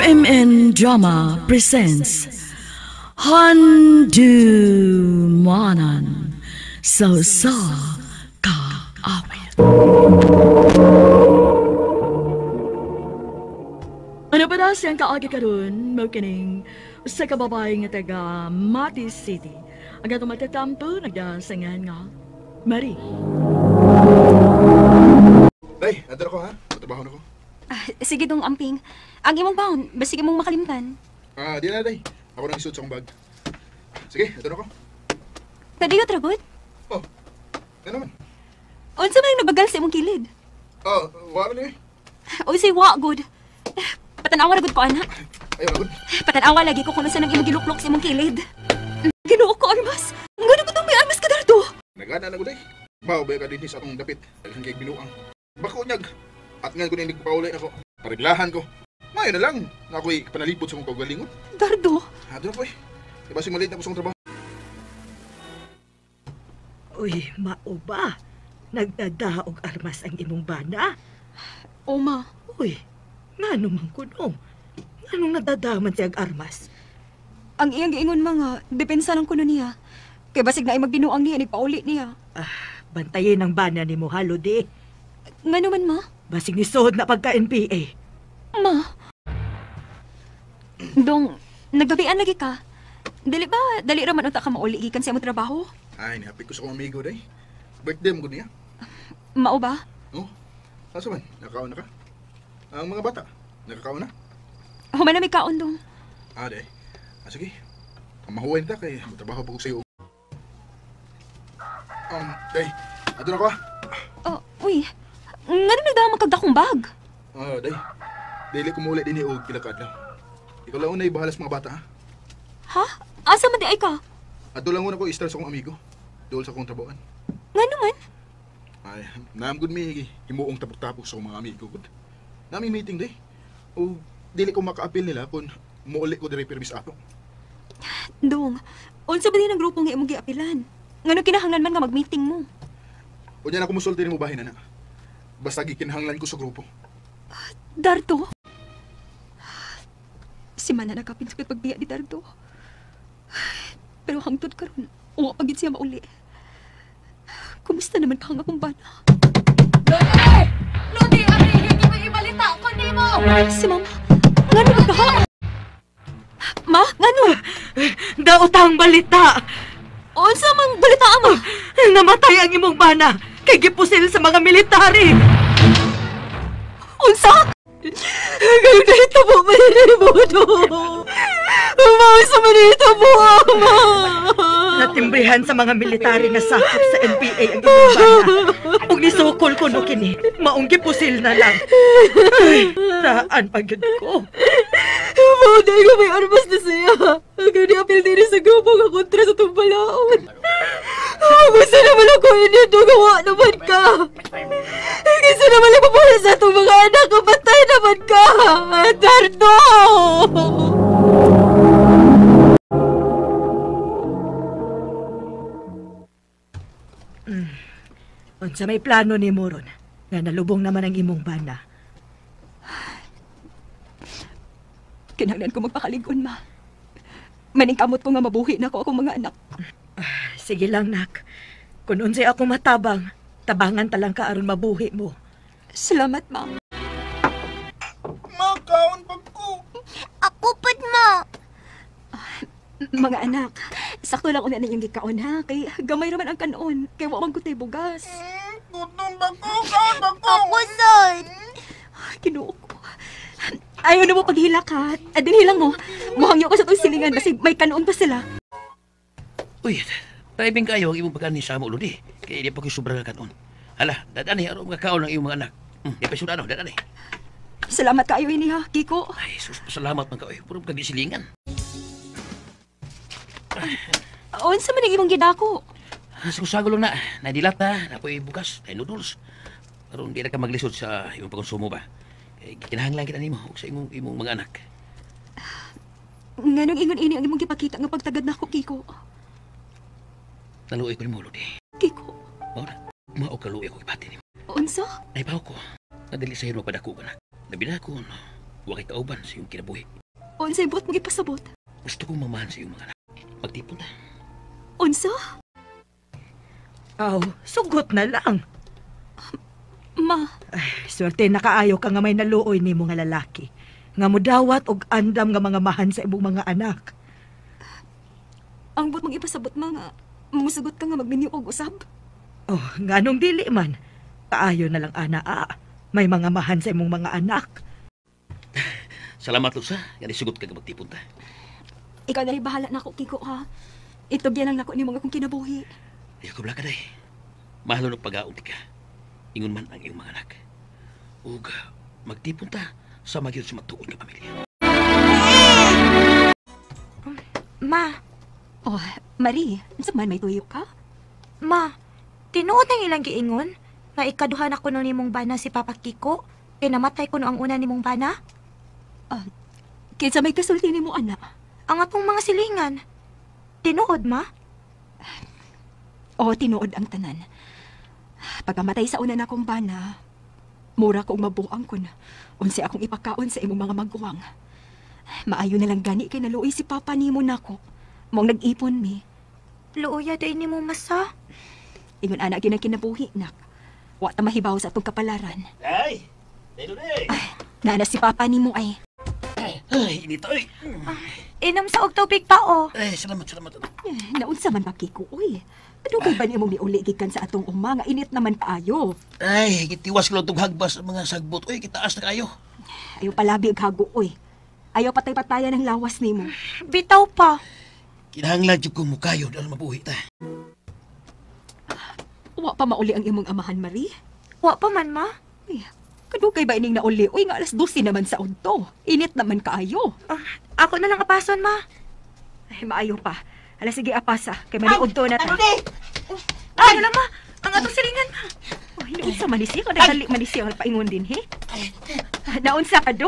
RMN Drama presents Handumanan sa Usa Ka Awit. Ano pa na siyang kaagi karon mao kining usa ka babae nga taga Mati City. Ang atong matatampo nagdasangan nga Marie. Day, adto ko ha. Trabaho na ko. Sige dong amping. Ang imong baon, basig imong makalimtan. Di na day. Ako nang isuot sa akong bag. Sige, adto na ko. Tadiyo tragod? Oh. Ano man? Unsa man nabagal sa imong kilid? Oh, wa man eh. Uy, say wa good. Patanawa ra gud ko ana. Ayaw ra gud. Patanawa lagi ko kung unsa nang imong giluklok sa imong kilid. Ginoo ko armas. Ngano ko tong may armas ka darto? Nagana na gud ay. Bao ba ka dinhi sa akong dapit. Daghan kay binuang. Bako nyag. At nga ko na nagpaulay ako. Pariglahan ko. Mayo na lang. Na ako'y panalipot sa akong kaugalingon. Dardo? Adto na ko eh. Diba si malit na ko sa akong trabaho? Uy, mao ba? Nagdadaog armas ang imong bana? Oma. Uy, ngano man kuno? Nganong nadadaman siya ang armas? Ang iyang giingon mga, depensa lang kuno niya. Kay basig na ay magbinuang niya, nagpauli niya. Bantayin ang bana ni mo, halo di. Ngano man, ma? Basig ni suod na pagka-NPA. Ma. Dong, naggabian lagi ka. Dili ba, dali ra man unta ka mauli gikan sa imong trabaho? Ay, nihapit ko sa akong amigo day. Birthday mo gud niya. Mao ba? Oh. Asa man? Nakakaon na ka? Ang mga bata, nakakaon na? Human na may kaon dong. Day. Sige. Mahuway na ta kay matrabaho pa ko sa iyo. Day, adto na ko ah. Oh, uy. Ngano nagdama kag dakong bag? Day. Dili ko muli dinhi og pila ka adlaw. Ikaw lang unay bahala sa mga bata, ha? Ha? Asa man di ay ka? Adto lang una ko i-start sa akong amigo. Dool sa akong trabahoan. Ngano man? Ay, naam gud mi himuong tapok-tapok sa akong mga amigo gud. Nami meeting day. O dili ko makaapil nila kung muuli ko diri permis ato. Dong, unsa ba din ang grupo nga imong giapilan? Ngano kinahanglan man nga mag-meeting mo? Unya na ko musulti nimo bahin ana. Basta gikinahanglan ko sa grupo. Dardo. Si Mana nakapin sa pagbiya ni Dardo. Pero hangtod karon, uwa pa gid siya mauli. Kumusta naman ka ang akong bana? Lodi! Lodi, abrihin ko ibalita ko nimo! Si Mama, ngano ba ka? Ma, ngano? Daotang balita! Unsa mang balita, ama? Namatay ang imong bana kay gipusil sa mga military. Unsa? Ngayon na ito po, maninibudo. Umawis sa manito po, ama. Natimbrihan sa mga military na sakop sa NPA ang imong bana. Ug nisukol ko no kini, maong gipusil na lang. Ay, saan pag yun ko? Mauday ko may armas na siya. Hanggang niapil din sa grupo nga kontra sa tumbalaon. Gusto naman ako inyo, gawa naman ka. Gusto naman ako para sa itong mga anak, patay naman ka. Dardo! Unsa may plano ni Moron, nga nalubong naman ang imong bana. Kinahanglan ko magpakaligon, ma. Maningkamot ko nga mabuhi na ko akong mga anak. Sige lang, nak. Kung unsay ako matabang, tabangan talang ka aron mabuhi mo. Salamat, ma. Ma, kaon pag ko. Ako pud, ma. Mga anak, sakto lang una ninyong gikaon, ha? Kay gamay raman ang kanon. Kay wa man ko tay bugas. Gutom ba ko? Kaon ba ko? Ako, sad. Ginoo ko. Ayaw na mo paghilak, ha? Adin hilang mo. Muhangyo ko sa itong silingan basig may kanoon pa sila. Uy, timing kayo ang imong pagkain sa amo, Lodi. Kaya di pa ko sobrang kanoon. Hala, dadani, araw mga kaon ang imong mga anak. Di pa sudano, dadani. Salamat kayo ini, ha, Kiko. Ay, sus, salamat man kayo. Puro kagisilingan. Unsa man ang imong gidako? Sago lang na. Nadilata, napoy bugas, na noodles. Aron di na ka maglisod sa imong pagkonsumo ba. Kinahanglan kita nimo sa imong mga anak. Nganong ingon ini ang imong gipakita nga pagtagad nako, Kiko? Naluoy ko nimo, Lodi. Kiko. Mao na. Mao kaluoy ako ipati nimo. Unsa? Naibaw ko. Nadali sa hirong padako ka na. Labi na ko, no. Wa kay kauban sa iyong kinabuhi. Unsay buot mong ipasabot? Gusto kong mamahan sa iyong mga anak. Magtipon ta. Unsa? Aw, sugot na lang. Ma, Ay, swerte nakaayo ka nga may naluoy nimo nga lalaki. Nga mudawat og andam nga mga mahan sa imong mga anak. ang buot mong ipasabot ma nga musugot ka nga magminyo og usab. Oh, nganong dili man. Kaayo na lang ana ah. May mga mahan sa imong mga anak. Salamat, Lusa. Nga nisugot ka nga magtipon ta. Ikaw na bahala nako Kiko ha. Itugyan lang nako nimo nga akong kinabuhi. Ayaw ko ka day. Mahalo ng pag-aunti ka. Ingon man ang iyong mga anak. Ug magtipon ta sa magyud sa matuod nga pamilya. Ma, Oh, Marie, unsa man may tuyo ka? ma, tinuod ang ilang giingon nga ikaduha na kuno nimong bana si Papa Kiko. Kay namatay kuno ang una nimong bana. Kinsa may kasulti nimo anak? Ang atong mga silingan. Tinuod, ma? Oh, tinuod ang tanan. Pagkamatay sa una nakong bana, mura kong mabuang kun. Unsa akong ipakaon sa imong mga maguwang. Maayo na lang gani kay naluoy si Papa nimo nako. Mong nag-ipon mi. Luoya day nimo masa. Ingon ana gyud ang kinabuhi nak. Wa ta mahibaw sa atong kapalaran. Ay! Dahil na eh! Nana si Papa nimo ay. Ay, init ay! Inom sa og tubig pa oh. Ay, salamat, salamat. Eh, naunsa man ba Kiko oy? Kadugay ba nimo miuli gikan sa atong uma nga init naman kaayo? Ay, gitiwas ko lang itong hagbas sa mga sagbot. Uy, kitaas na kayo. Ayaw palabi og hago oy. Ayaw patay-patayan ang lawas nimo. Bitaw pa. Kinahanglan jud ko mukayo dahil mabuhi ta. Wa pa mauli ang imong amahan, Marie. Wa pa man, ma. Ay, kadugay ba ining nauli? Uy, nga 12:00 naman sa udto. Init naman kaayo. Ah, ako na lang apason, ma. Ay, maayo pa. Ala, sige, apasa. Kay maniudto na ta. Ano lang, ma? Ang atong silingan, ma. Ay, naunsa man ni siya. Kung nagdali man ni siya, paingon din, he? Naunsa ka do?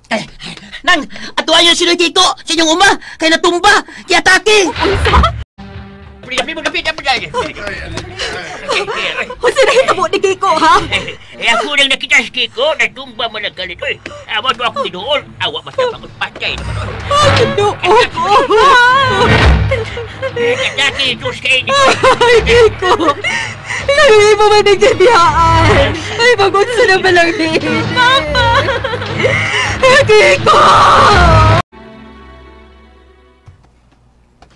Ay, nang, ato ayon si Kiko sa inyong uma, kay natumba, kay atake. Unsa? Unsa na hitabo ni Kiko, ha? Eh, ako nang nakita si Kiko, natumba man ang galit. Uy, awa to ako tinuol. Awa basta pagod patay naman. Ay, Ginoo ko! Eh, atake, Diyos kay ni. Ay, Kiko! Ikaw mo man nagkabiyaan! Ay, magunsa na palang ni Papa! Kiko!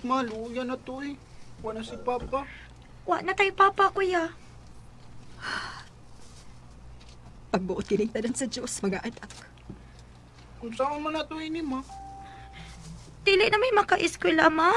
Maluya na to eh. Wala si Papa. Wa na tay papa, kuya. Pagbuot kining tanan sa Diyos, mga anak. Kung saan man na to ini, ma. Dili na may maka-eskwela, ma.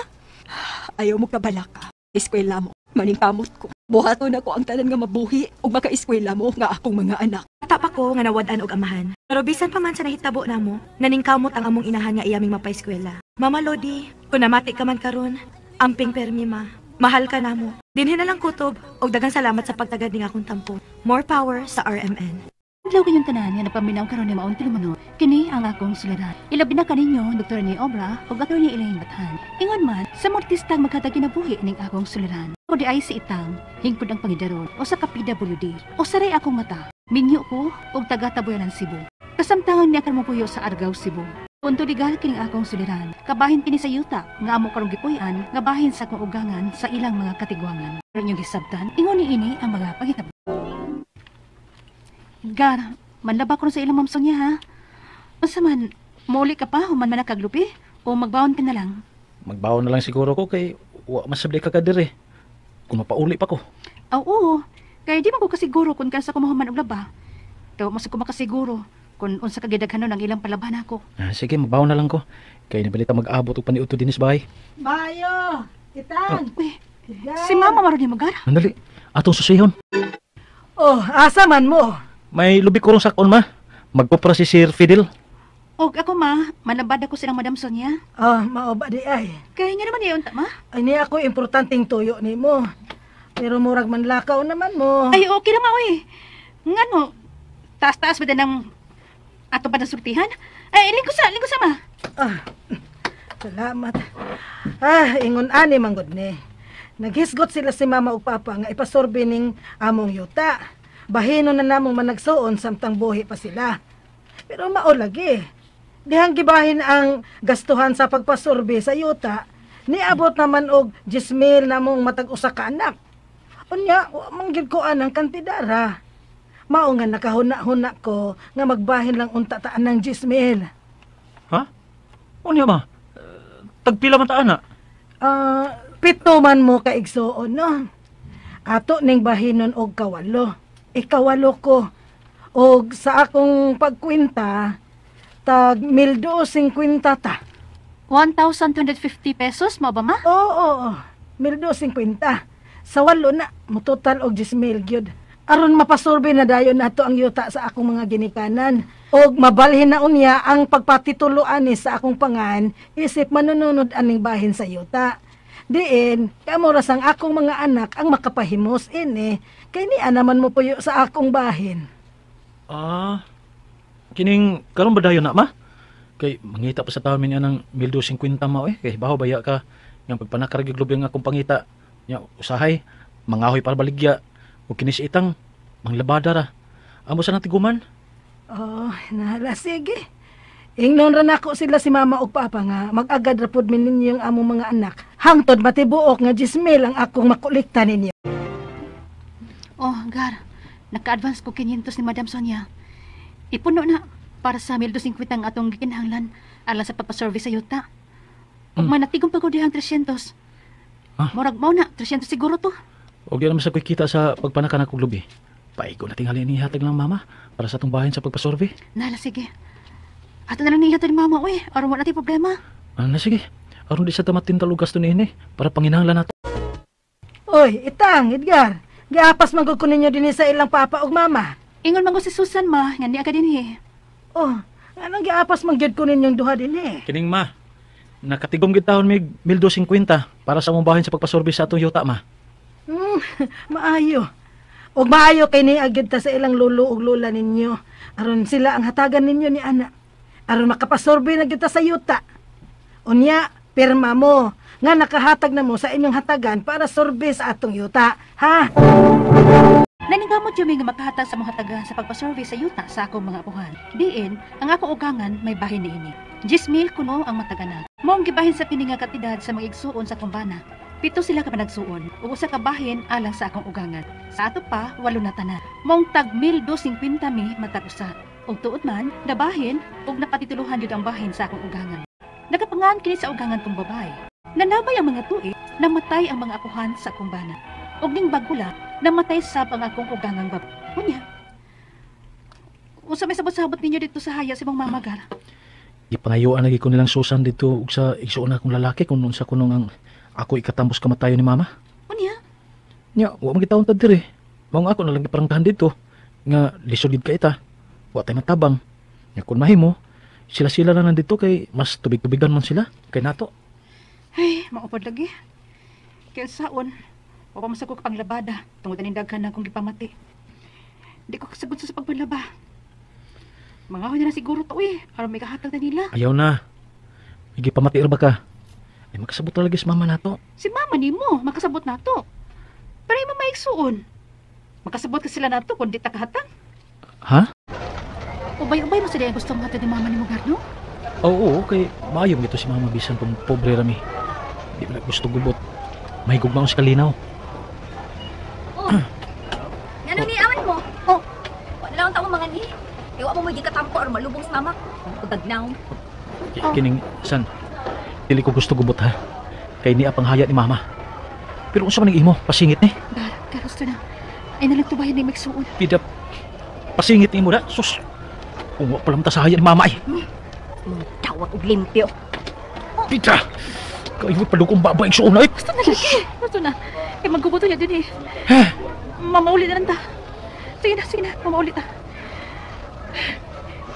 Ayaw mo kabalaka. Eskwela mo. Maningkamot ko. Buhaton ako ang tanan nga mabuhi ug makaeskwela mo nga akong mga anak. Bata pa ko nga nawad-an og amahan. Pero bisan pa man sa nahitabo namo, naningkamot ang among inahan nga iyaming mapaeskwela. Mama Lodi, kung namati ka man karon, amping permi ma. Mahal ka namo. Dinhi na lang kutob og daghang salamat sa pagtagad ning akong tampo. More power sa RMN. Adlaw kayong tanan nga napaminaw karon ni maong tulumanon. Kini ang akong sularan. Ilabi na kaninyo Dr. ni Obra ug Attorney Elaine Bathan. Ingon man sa mga artistang maghatag kinabuhi ning akong sularan. O di ay si Itang, hingpod ang pangidaron o sa ka-PWD o saray akong mata. Minyo ko og taga Tabuyanan Cebu. Kasamtangan niya karon mopuyo sa Argao, Cebu. Punto legal kining akong suliran. Kabahin kini sa yuta nga amo karong gipuy-an nga bahin sa akong ugangan sa ilang mga katigwangan. Pero inyong hisabtan, ingon ni ini ang mga pangitabo. Gar, manlaba ko sa ilang mamsong niya ha. Unsa man, muuli ka pa human man nakaglupi o magbaon ka na lang. Magbaon na lang siguro ko kay wa masabli ka kadiri. Kung mapauli pa ko. Aw, oo. Kay di man ko kasiguro kung kansa ko mahuman og laba. Kay wa man ko makasiguro kung unsa ka gidaghanon ang ilang palaban ako. Ah, sige, magbaon na lang ko. Kay nabalita mag-abot og paniudto dinis bahay. Mayo! Itang! Uy, si mama maron ni Gar. Andali, atong susihon. Oh, asa man mo? May lubi ko rong sakon ma. Magkupra si Sir Fidel. Og ako ma, manlabad ako silang Madam Sonia. Oh, mao ba di ay? Kay nga naman iyon ta ma. Ay ni ako importanteng tuyo nimo. Pero murag manlakaw naman mo. Ay okay na ma oy. Ngano? Taas-taas ba din ang ato pa ng sultihan? Ay lingko sa ma. Ah, salamat. Ah, ingon ani manggod ni. Naghisgot sila si mama ug papa nga ipasorbe ning among yuta. Bahino na namong managsuon samtang buhi pa sila. Pero mao lagi. Dihang gibahin ang gastuhan sa pagpasurvey sa yuta, niabot naman og 10,000 namong matag usa ka anak. Unya, wa man gyud ko anang kantidara. Mao nga nakahuna-huna ko nga magbahin lang unta ta anang 10,000. Ha? Unya ma? Tagpila man ta ana? 7 man mo ka igsuon, no? Ato ning bahinon og 8. Ikawalo ko. Og sa akong pagkwenta, tag 1,250 ta. 1,250 pesos, mao ba ma? Oo, 1,250. Sa 8 na, mototal og 10,000 gyud. Aron mapasurvey na dayon nato ang yuta sa akong mga ginikanan. Og mabalhin na unya ang pagpatituloan ni sa akong pangan, isip manununod aning bahin sa yuta. Diin, kamo ra sang akong mga anak ang makapahimos ini, kay niya naman mo puyo sa akong bahin. Ah, kining karon ba dayon na ma? Kay mangita pa sa taon min anang 1,250 ma eh. Kay baho baya ka yang pagpanakar gyud lubi ang akong pangita. Nya usahay mangahoy para baligya ug kini si itang manglabada ra. Amo sa natiguman. Oh, nahala sige. Ingnon ra nako sila si mama ug papa nga mag-agad ra pud mi ninyo ang among mga anak. Hangtod matibuok nga 10,000 ang akong makolekta ninyo. Oh, Gar. Naka-advance ko 500 ni Madam Sonia. Ipuno na para sa 1,250 ang atong gikinahanglan alang sa pagpa-survey sa yuta. Ug may natigom pa ko dihang 300. Ah. Murag mao na, 300 siguro to. Og di naman sa ko'y kita sa pagpanakan akong lubi. Paigo na tingali ni hatag lang mama para sa atong bahin sa pagpa-survey. Nala, sige. Ato na lang nihatag ni mama, uy. Aron wala natin problema. Ano na, sige. Aron di sa tamatin talugas to niini para panginahanglan nato. Oy, itang, Edgar. Giapas man gud ko ninyo dinhi sa ilang papa ug mama. Ingon man ko si Susan ma, nga niya ka dinhi. Oh, anong giapas man gyud ko ninyong duha dinhi? Kining ma, nakatigom gid taon mig 1,250 para sa among bahin sa pagpa-survey sa atong yuta ma. Maayo. Og maayo kay niya gyud ta sa ilang lolo ug lola ninyo. Aron sila ang hatagan ninyo ni ana. Aron makapasurvey na gyud ta sa yuta. Unya, pirma mo nga nakahatag na mo sa inyong hatagan para survey sa atong yuta, ha? Naningamot yun nga makahatag sa mga hatagan sa pagpasurvey sa yuta sa akong mga apuhan. Diin, ang akong ugangan may bahin ni ini. 10,000 kuno ang mataganan. Maong gibahin sa pininga katidad sa mga igsuon sa kumbana. 7 sila ka panagsuon, ug usa ka bahin alang sa akong ugangan. Sa ato pa, 8 na tanan. Maong tag 1,250 mi matag usa. Ug tuod man, nabahin ug napatituluhan jud ang bahin sa akong ugangan. Nakapangan kini sa ugangan kong babae. Nanabay ang mga tuig, namatay ang mga apuhan sa akong bana. Ug ning bagula, namatay sab ang akong ugangang babae. Unya, unsa may sabot-sabot ninyo dito sa haya sa imong mama, Gar? Gipangayuan lagi ko nilang Susan dito ug sa igsuon akong lalaki kung unsa kunong ang ako ikatambos kamatayon ni mama. Unya? Nya, wa man gitawon ta diri. Mao nga ako na lang giparangkahan dito nga lisod gid ka ita. Wa tay matabang. Nya kun mahimo, sila-sila na nandito kay mas tubig-tubigan man sila kay nato. Ay, maupod lagi. Kaya saon, wa pa masakog panglabada tungod aning daghan na akong gipamati. Di ko kasagot sa pagpanlaba. Mga na lang siguro to eh, aron may kahatag na nila. Ayaw na. May gipamati ra ba ka? Ay makasabot talaga si mama nato. Si mama nimo makasabot nato. Pero imong maigsuon. Makasabot ka sila nato kung di ta kahatag. Ha? Ubay-ubay mo sila ang gusto mong hatag ni mama nimo, Garno? Oo, kay maayo gito si mama bisan kung pobre rami. Di ba gusto gubot. May gugmaon sa kalinaw. Oh. Ngano ni aman mo? Oh. Wala lang taong mga ni. Iwa mo mo gikatampo or malubong sa mama. Pagagnaw. Oh. Kining san. Dili ko gusto gubot ha. Kay niya panghaya ni mama. Pero unsa man imo? Pasingit ni. Gar, gusto na. Ay nalang tubayan ni magsuon. Pida. Pasingit ni mo da. Sus. Kung wa pa lang ta sa haya ni mama ay. Tawag og limpyo. Oh. Pida. Kayo palugong babaeng suon ay. Gusto na lagi. Gusto na. Kay maggubuto niya din eh. Mamauli na lang ta. Sige na, sige na. Mamauli ta.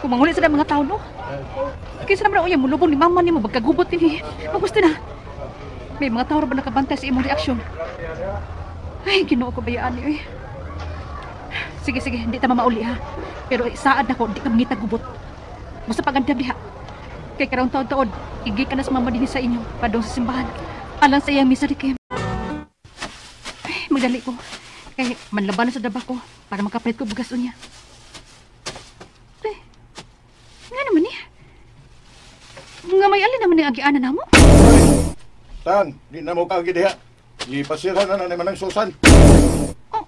Kung manguli sa mga tao, no? Kaysa naman ako yung mulubong ni mama ni mo, magkagubot din eh. Magusto na. May mga tao ba nakabantay sa imong reaksyon? Ay, Ginoo ko bayaan niyo eh. Sige, sige, hindi ta mamauli ha. Pero saad na ko, hindi ka mangita gubot. Basta pagandam diha. Kay karong taon-taon, igi ka na sa mama din sa inyo, padong sa simbahan. Alang sa iyang misa ni Kim. Ay, magdali ko. Kay manlaban na sa daba ko para makapalit ko bugas unya. Ay, ning agianan namo? Tan, di na mo kaagi diha. Ipasira na na ni Manang Susan. Oh,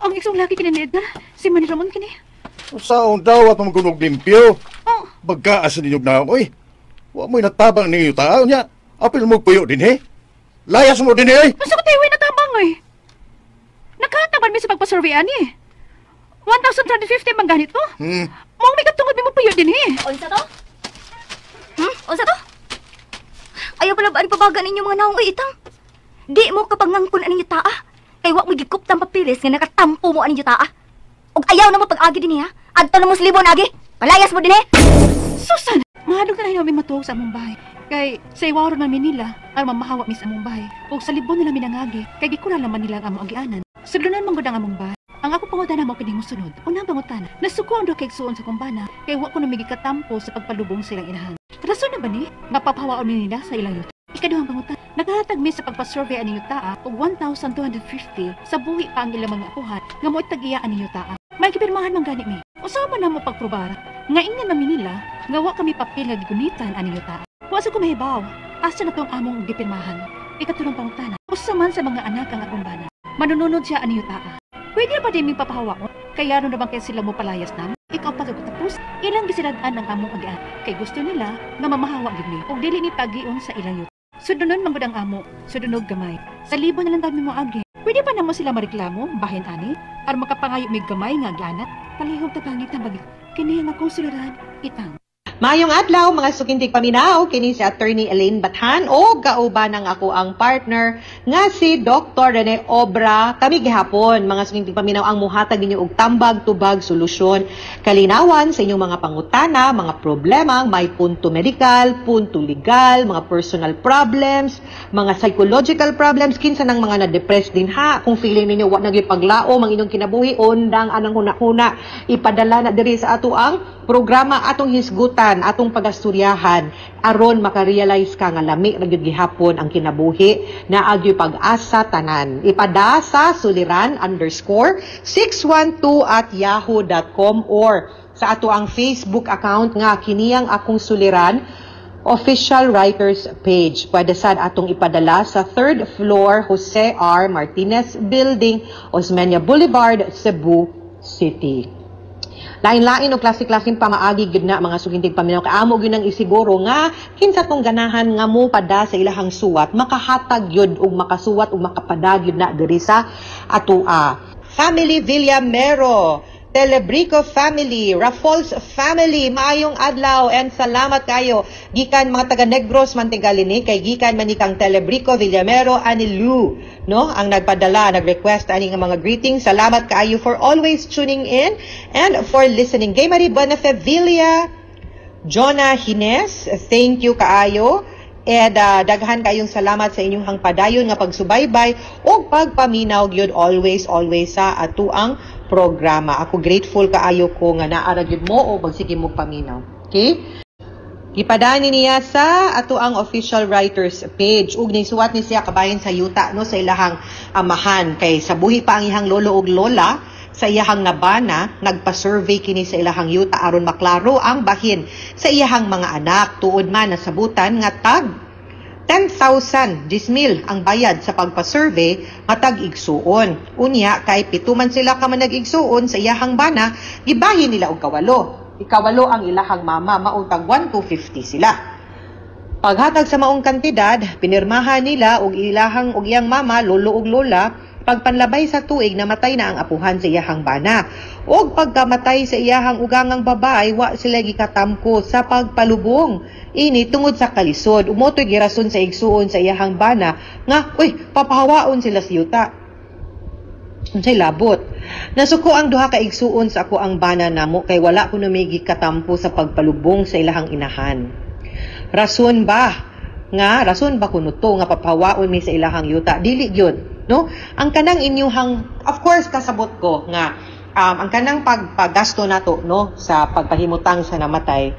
ang isang laki kini ni Edgar, si Manny Ramon kini. Saon daw at magunog limpyo? Oh. Bagkaas ninyo na, oy. Wa mo'y natabang ninyo tao niya. Apil mo puyo din, he. Layas mo din, eh. Masa ko tayo natabang, eh. Nakataban mi sa pagpasurvey, ani. 1,350 man ganito. Mong may katungod mi mo puyo din, eh. Unsa to? Unsa to? Ayaw pala ba ang pabagan ninyo mga naong itang? Di mo kapangangkon aning yutaa. Kay wa mo gikuptang papilis nga nakatampo mo aning yutaa. Og ayaw na mo pag-agi din niya. Adto na mo sa libon agi. Palayas mo din eh. Susan, mahadlok na lang namin matuog sa among bahay. Kay sa iwaro namin nila ang mamahawa mi sa among bahay. Og sa libon nila minangagi, kay gikulan naman nila ang among agianan. Sudlonan man gud ang among bahay. Ang ako pangutana mo kining mosunod. Unang pangutana, nasuko ang duha ka igsuon sa kumbana kay wa ko namigikatampo sa pagpalubong sa ilang inahan. Rason na ba ni mapapahawaon ni nila sa ilang yuta? Ikaduhang pangutana, nakahatag mi sa pagpasurvey ani yutaa og 1,250 sa buhi pa ang ilang mga apuhan nga mo'y tag-iya ani yutaa. May gipirmahan man gani mi. Usa man namo pagprobar nga ingnan namin nila nga wa kami papel nga gigunitan ani yutaa. Wa sa ko mahibaw asa na tong among gipirmahan. Ikatulong pangutana, usa man sa mga anak ang akong bana. Manununod siya ani yutaa. Pwede ba din ming papahawaon? Kaya ano naman kaya sila mo palayas na? Ikaw pagkatapos, ilang gisiladaan ang among agian. Kay gusto nila nga mamahawa gid mi og dili ni pagion sa ilang yuta. Sudunon man gud ang amo, sudunog gamay. Sa libo na lang dami mo agi. Pwede pa namo sila mareklamo, bahin ani? Aron makapangayo mig gamay nga agianat. Palihog ta pangit ang bagi. Kini ang akong suliran, itang. Maayong adlaw mga sukintig paminaw, kini si Attorney Elaine Bathan o kauban ang ako ang partner nga si Dr. Rene Obra. Kami gihapon mga sukintig paminaw ang muhatag ninyo og tambag tubag solusyon kalinawan sa inyong mga pangutana, mga problema, may punto medikal, punto legal, mga personal problems, mga psychological problems, kinsa nang mga na-depress din ha. Kung feeling ninyo wa nagipaglaom ang inyong kinabuhi, undang anang huna-huna, ipadala na diri sa ato ang programa, atong hisgutan, atong pagasturyahan aron makarealize ka nga lami ra gyud gihapon ang kinabuhi, naa gyud pag-asa tanan. Ipada sa suliran_612@yahoo.com or sa ato ang Facebook account nga kiniyang akong suliran official writers page. Pwede sad atong ipadala sa 3rd floor Jose R. Martinez Building, Osmeña Boulevard, Cebu City. Lain-lain o klase-klaseng pamaagi gyud na mga sugintig paminaw kay amo gyud nang isiguro nga kinsa tong ganahan nga mo pada sa ilahang suwat makahatag gyud og makasuwat og makapada gyud na diri sa atoa. Family Villamero, Telebrico family, Raffles family, maayong adlaw and salamat kayo. Gikan mga taga Negros man tingali ni kay gikan man ni kang Telebrico Villamero ani Lou, no? Ang nagpadala, nag-request ani nga mga greetings. Salamat kaayo for always tuning in and for listening. Gay Marie Buenafe Villa, Jonah Hines, thank you kaayo. And daghan kayong salamat sa inyong padayon nga pagsubaybay ug pagpaminaw gyud always always sa atuang programa. Ako grateful kaayo ko nga naa ra gyud mo o magsige mo paminaw. Okay? Gipadani niya sa atuang official writers page ug nisuwat ni siya kabahin sa yuta no sa ilahang amahan kay sa buhi pa ang iyang lolo ug lola sa iyahang nabana nagpa-survey kini sa ilahang yuta aron maklaro ang bahin sa iyahang mga anak. Tuod man nasabutan nga tag 10,000 10,000 ang bayad sa pagpa-survey matag igsuon. Unya kay pito man sila ka man nag-igsuon sa iyahang bana, gibahin nila og kawalo. Ikawalo ang ilahang mama, maong tag 1,250 sila. Paghatag sa maong kantidad, pinirmahan nila og ilahang og iyang mama, lolo og lola. Pagpanlabay sa tuig, namatay na ang apuhan sa iyahang bana. Og pagkamatay sa iyahang ugangang babae, wa sila gikatamko sa pagpalubong. Ini tungod sa kalisod. Umotoy girason sa igsuon sa iyahang bana nga, uy, papahawaon sila sa yuta. Unsay labot? Nasuko ang duha ka igsuon sa ako ang bana namo kay wala ko may gikatampo sa pagpalubong sa ilahang inahan. Rason ba? Nga rason ba kuno to nga papahawaon mi sa ilahang yuta? Dili gyud, no? Ang kanang inyuhang, of course kasabot ko nga ang kanang paggasto nato no sa pagpahimutang sa namatay,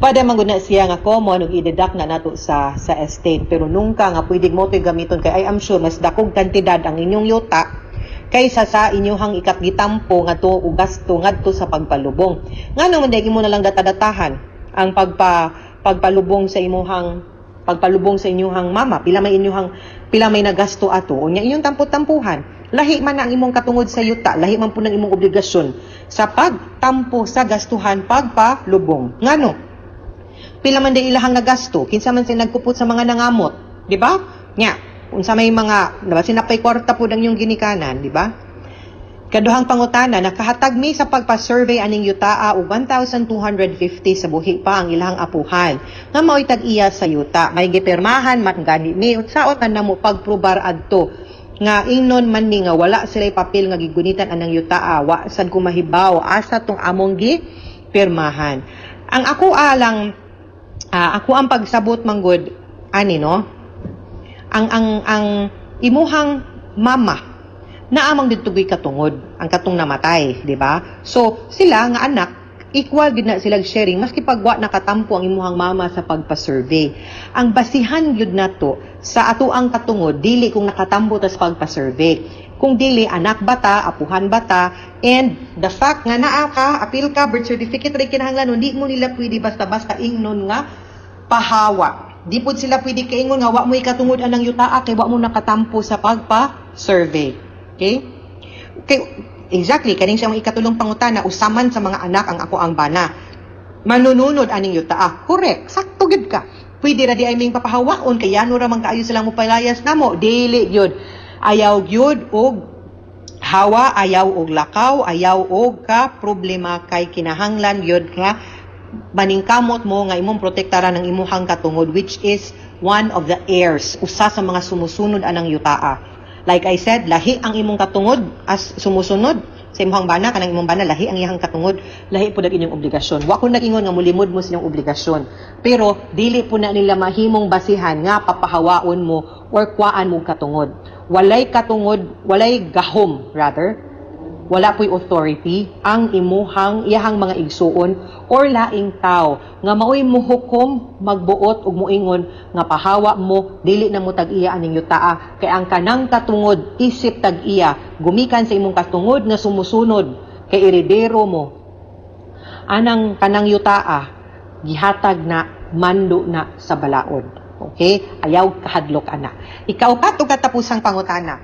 pwede man gud na siya nga common ug i-deduct na nato sa estate, pero nungka nga pwede mo to'y gamiton kay I am sure mas dakog kantidad ang inyong yuta kaysa sa inyuhang ikatgitampo ngadto og gasto ngadto sa pagpalubong. Ngano man daygi mo na lang datadatahan ang pagpalubong sa imuhang pagpalubong sa inyuhang mama, pila may nagasto ato, unya inyong tampo-tampuhan. Lahi man ang imong katungod sa yuta, lahi man po ng imong obligasyon sa pagtampo sa gastuhan pagpalubong. Ngano? Pila man day ilahang nagasto, kinsa man sila nagkupot sa mga nangamot, di ba? Nya, unsa may mga, diba, sinapay kwarta po ng inyong ginikanan, di ba? Kaduhang pangutana, nakahatag mi sa pagpa-survey aning yutaa og 1,250 sa buhi pa ang ilahang apuhan nga mao'y tag-iya sa yuta. May gipirmahan man gani mi, unsaon man namo pagprobar adto nga ingnon man ni nga wala sila'y papel nga gigunitan anang yutaa, wa sad ko mahibaw asa tong among gipirmahan. Ang ako alang ako ang pagsabot manggod ani, no, ang imuhang mama naamang didto katungod ang katong namatay, di ba? So sila nga anak, equal gid na sila sharing maski pag wa nakatampo ang imuhang mama sa pagpa-survey. Ang basihan gyud nato sa ato ang katungod dili kung nakatampo ta sa pagpa-survey. Kung dili anak bata, apuhan bata, and the fact nga naa ka, apil ka, birth certificate ray kinahanglan, hindi mo nila pwede basta-basta ingnon nga pahawa. Di pud sila pwede kaingon nga wa mo ikatungod anang yutaa kay wa mo nakatampo sa pagpa-survey. Okay? Okay, exactly, kaning siyang ikatulong pangutana, usaman sa mga anak ang ako ang bana manununod aning yutaa. Correct, sakto gid ka. Pwede ra di ay ming papahawaon kay yano ra man kaayo silang mopalayas namo. Dili gyud. Ayaw gyud og hawa, ayaw og lakaw, ayaw og ka problema kay kinahanglan gyud nga maningkamot mo nga imong protektaran ang imuhang katungod, which is one of the heirs, usa sa mga sumusunod anang yutaa. Like I said, lahi ang imong katungod as sumusunod sa imong bana, kanang imong bana lahi ang iyang katungod, lahi pud ang inyong obligasyon. Wa ko nag-ingon nga mulimod mo sa inyong obligasyon, pero dili po na nila mahimong basihan nga papahawaon mo or kuaan mo katungod. Walay katungod, walay gahom rather, wala po'y authority ang imuhang iyahang mga igsuon or laing tao nga maoy muhukom, magbuot ug muingon nga pahawa mo, dili na mo tag-iya aning yutaa kay ang kanang katungod isip tag-iya gumikan sa imong katungod nga sumusunod kay eredero mo anang kanang yutaa, gihatag na mando na sa balaod. Okay, ayaw kahadlok ana. Ikaupat ug katapusang pangutana,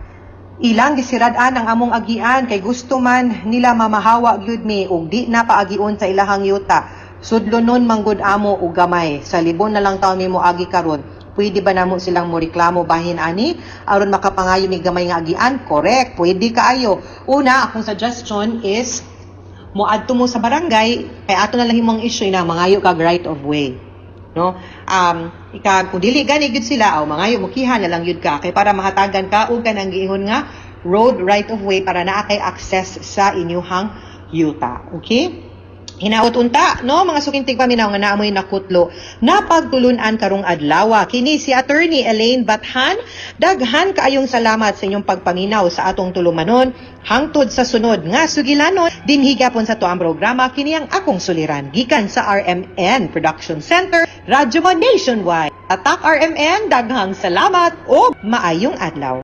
ilang gisirad-an ang among agian kay gusto man nila mamahawa gyud mi ug di na paagion sa ilahang yuta. Sudlonon manggod amo og gamay. Sa libon na lang taon mi moagi karon. Pwede ba namo silang moreklamo bahin ani aron makapangayo ni gamay nga agian? Correct, pwede kaayo. Una, akong suggestion is moadto mo sa barangay kay ato na lang himong issue na mangayo kag right of way. No? Ika kung dili gani gyud sila aw mangayo mukiha na lang gyud ka kay para mahatagan ka og kanang giingon nga road right of way para naa kay access sa inyuhang yuta. Okay? Hinaot unta, no, mga suking tigpaminaw nga naamoy nakutlo na pagtulunan karong adlaw. Kini si Attorney Elaine Bathan. Daghan kaayong salamat sa inyong pagpaminaw sa atong tulumanon. Hangtod sa sunod nga sugilanon, dinhi gapon sa tuang programa kini ang akong suliran gikan sa RMN Production Center, Radyo Mo Nationwide. Tatak RMN, daghang salamat o maayong adlaw.